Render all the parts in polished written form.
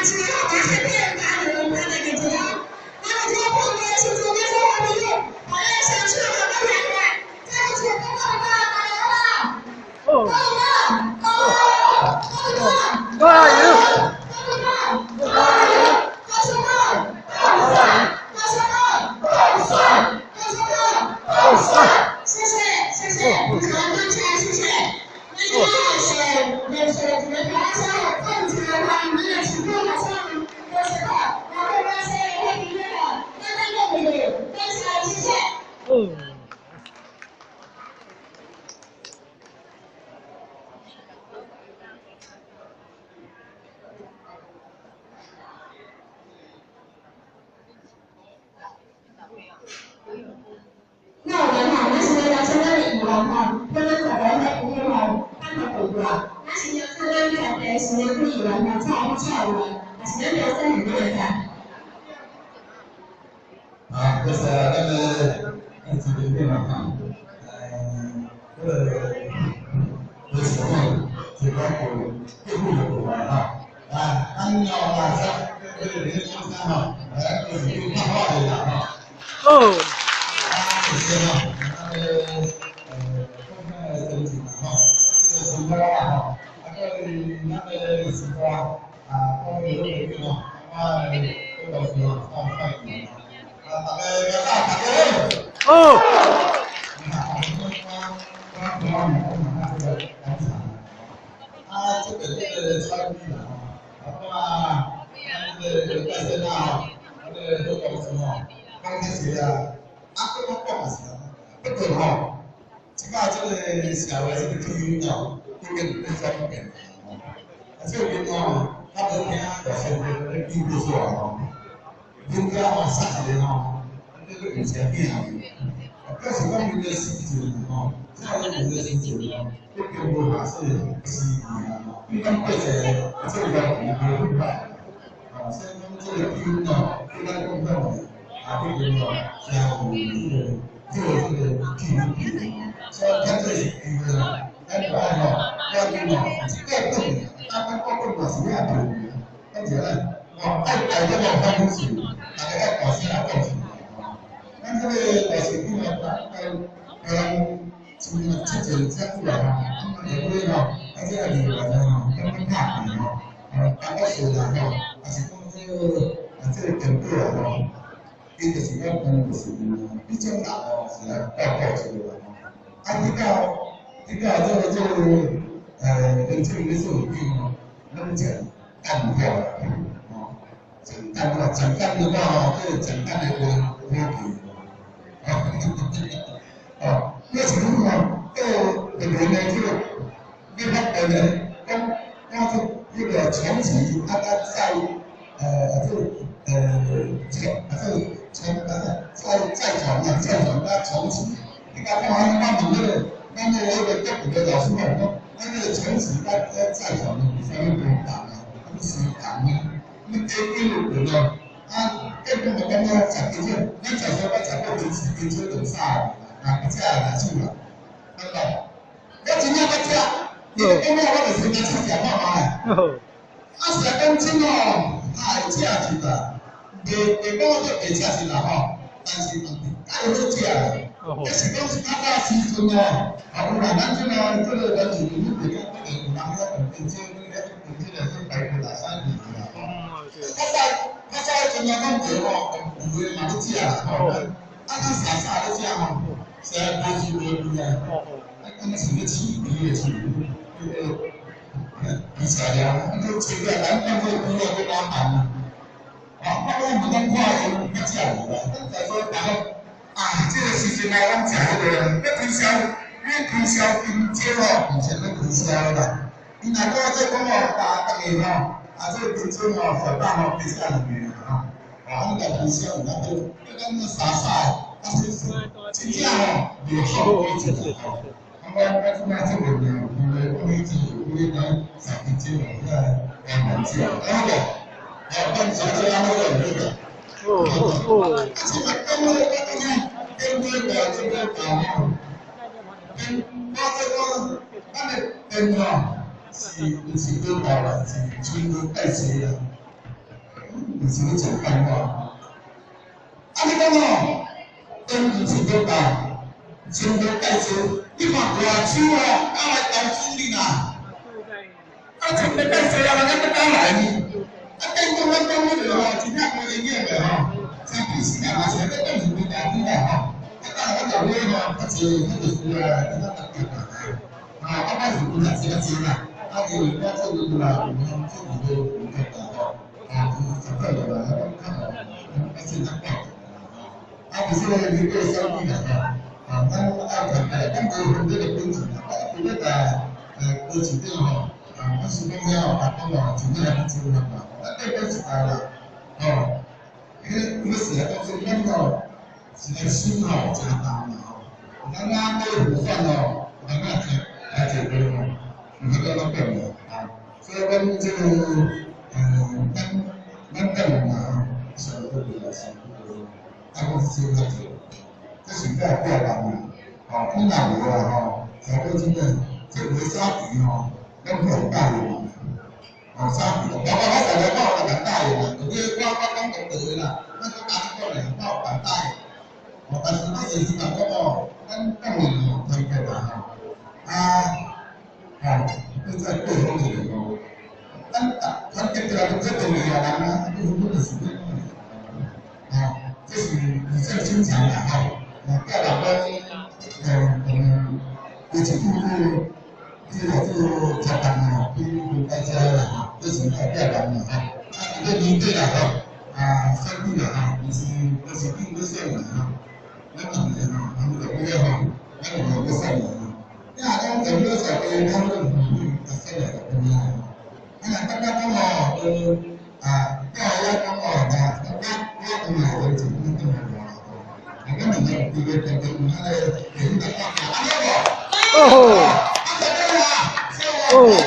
是吼，马上变加入拍卖记者哦。咱有这个碰面的时阵，咱做好朋友，大家相处好，搁行来，再一次讲讲大家好啦。哦。好，好，好，加油！好，好，谢谢，谢谢，非常感谢，谢谢。咱今日是连续一个台湾省正常欢迎你的市长学生，多谢好，然后我是会朋友，咱咱讲一句，感谢，谢谢。嗯。那我們吼，咱是來邀請咱的議員吼，跟咱在地的朋友吼，咱來對話。咱是邀請咱在地市議員吼，蔡蔡議員，也是咱劉生議員的。啊，就是咱的主持人嘛哈，这个为什么这个过过户的过来哈？啊，咱要啊，这个连先生哈，来个是拍画的啦哈。哦。是吼，咱个讲的真情啦吼，这个生活啦吼，啊，个咱个生活啊，讲的好朋友吼，我的老师吼，蔡蔡议员，啊，大家大家好。哦。啊，这个这个参与啦吼，啊，咱这个戴森啊吼，咱个好同事吼，讲这些啊。啊，搁我讲也是啊，不过吼，这摆这个社会这个气氛吼，已经变转变吼。啊，最近吼，较无听大声咧叫过出来吼，恁家吼杀一个吼，这个有车囝去，啊，表示讲因的时阵吼，这个因的时阵吼，已经无下说时期啊吼，比讲过一个这个无无歹，啊，所以讲这个气氛吼，对咱讲讲啊，这个吼，社会这个做这个气氛，所以咱这是机会啦，咱就爱吼，咱吼，一个讲，啊，咱国讲嘛是遐对，咱就爱，吼，爱大家吼讲好事，大家爱大声来讲出来吼。咱这个大市长啊，咱台湾像七前遮久啊，啊，下尾吼，啊，这个议员吼，咱拢拍片吼，啊，大家说啦吼，啊是讲这个啊，这个电报啊吼。伊就是讲，讲就是彼种人哦，是来报告这个啦吼。啊，去到这个年轻咧做会长吼，拢食淡化啦，吼，食淡化，食淡的话吼，这个食淡的话好去，哦，你是讲吼，到后面的这个你发现呢，讲讲这那个重启啊，啊再这个这个啊这个。从啊再传啊，再传啊重启，你讲我我问那个，咱那个那个德国的老师讲，咱那个重启啊再传有啥物无同啊？啥物相同啊？你加几有对无？啊，结果嘛感觉食香蕉，咱食小可食过零食，香蕉两三个，啊，食来手啦，对无？我真正捌食，你讲我我就先来试食看觅。啊，是来讲真哦，较会食是啦。袂袂讲说袂食是啦吼，但是问题爱好食啦。这是讲是较早时阵哦，啊有啦，咱这个咱是有那边个有人遐用香蕉，遐用这个做排骨啦、啥物啦吼。较早彼阵啊，讲对吼，有的嘛咧食啦吼，啊咱啥啥咧食吼，实在无滋无味啊。啊，敢若像咧饲猪的饲，那个猪饲料，啊，你切了，咱当做猪啊，搁麻烦。啊，我拢毋通看伊较食无啦，咱在说人啊，这个时阵啊，拢食彼个，要推销，要推销香蕉吼，毋是咧推销啦。伊若讲这讲哦，逐逐个吼，啊，这个香蕉吼，小百吼，其实也两个啦吼，啊，咱来推销有咱个，咱那傻傻的，啊，是真正吼，袂好过一啦吼。啊，我即摆这个呢，因为讲以前有几个讲三香蕉吼，遐个难食，啊个。啊，咱小姐安好个，好个。哦哦。啊，这个讲咧，我讲顶礼拜这礼拜吼，顶我这讲，咱的电吼是毋是高大啦，是春高盖世啦。毋是咧講幹話。啊，你講哦，當毋是都大，穿著介紹，你看外手哦，敢來投資你啦？啊，穿著介紹啊，人家閣敢來呢？啊，變講咱講彼個吼，真正無營養的吼，三比四人嘛是咧講是無大啲啦吼。啊，當然我就買吼，較濟較濟需要啦，較特別啦。啊，啊，我是本來是較濟啦，啊，因為我做啦，有吼，做一個有較大吼，啊，有十個啦，啊，較吼，較少較大啦吼。啊，其實咧，你過選舉啦吼，啊，咱愛團結，咱無分這個本錢啦，啊，特別在高市長吼，啊，咱是講了後，啊，講哦，真正來去做啦，啊，短短一代啦，吼，彼個時來講說，咱吼是來心吼誠重啦吼，咱啊買預算吼，咱啊食來做過吼，有彼個怎變啦，啊，所以講這個，咱咱講啦吼，上個月也是，啊，講是少較濟，這是我個人啦，吼，你若無啊吼，差不多真正，這個早期吼，咱會教育嘛，哦，早期，包括我實在我有共答應啦，就我講公道的啦，咱講家己講的，我有共答應，哦，但是我也希望講哦，咱黨員吼團結啦吼，啊，吼，你再過好一個吼，咱團結起來就最重要人啊，你分就是吼，這是語重心長啦吼，啊，教人講，過一句這個活動吼，比大家啦吼，這是代表人啦吼，啊，這個年底啦吼，啊，選舉啦吼，就是變要選啦吼，咱嘛是吼，人就要吼，咱就要選啦吼，你若講就要選，就咱都唔會選來就對啦。啊，若感覺講吼，啊，我遐講吼，那我講來就真正講來啦吼，啊，咱兩個規個團隊有那個會去來講，安尼無？哦。哦。謝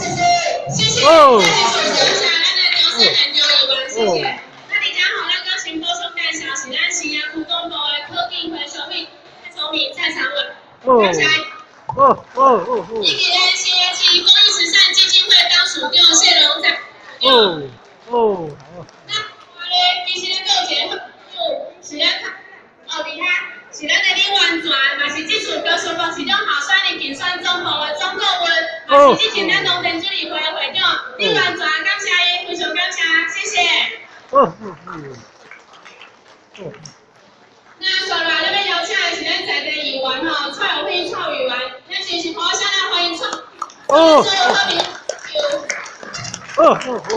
謝，謝謝咱的張勝南張議員，謝謝。那佇遮吼，咱閣先補充介紹，是咱新亞區總部的柯建輝小米、蔡聰明、蔡長文，感謝。哦哦哦哦。以及咱新亞市公益慈善基金會董事長謝龍仔。哦哦。那我咧，其實咧，閣有一個朋友是咱哦，佇遐是咱的李元全，嘛是這次高雄市市長候選人競選總部的總顧問，嘛是之前咱農田水利會的會長李元全，感謝伊，非常感謝，謝謝。哦哦哦。那接落來，咱欲邀請的是咱在地議員吼，蔡有輝蔡議員，咱先是鼓聲來歡迎蔡。哦。所有好朋友。哦哦哦。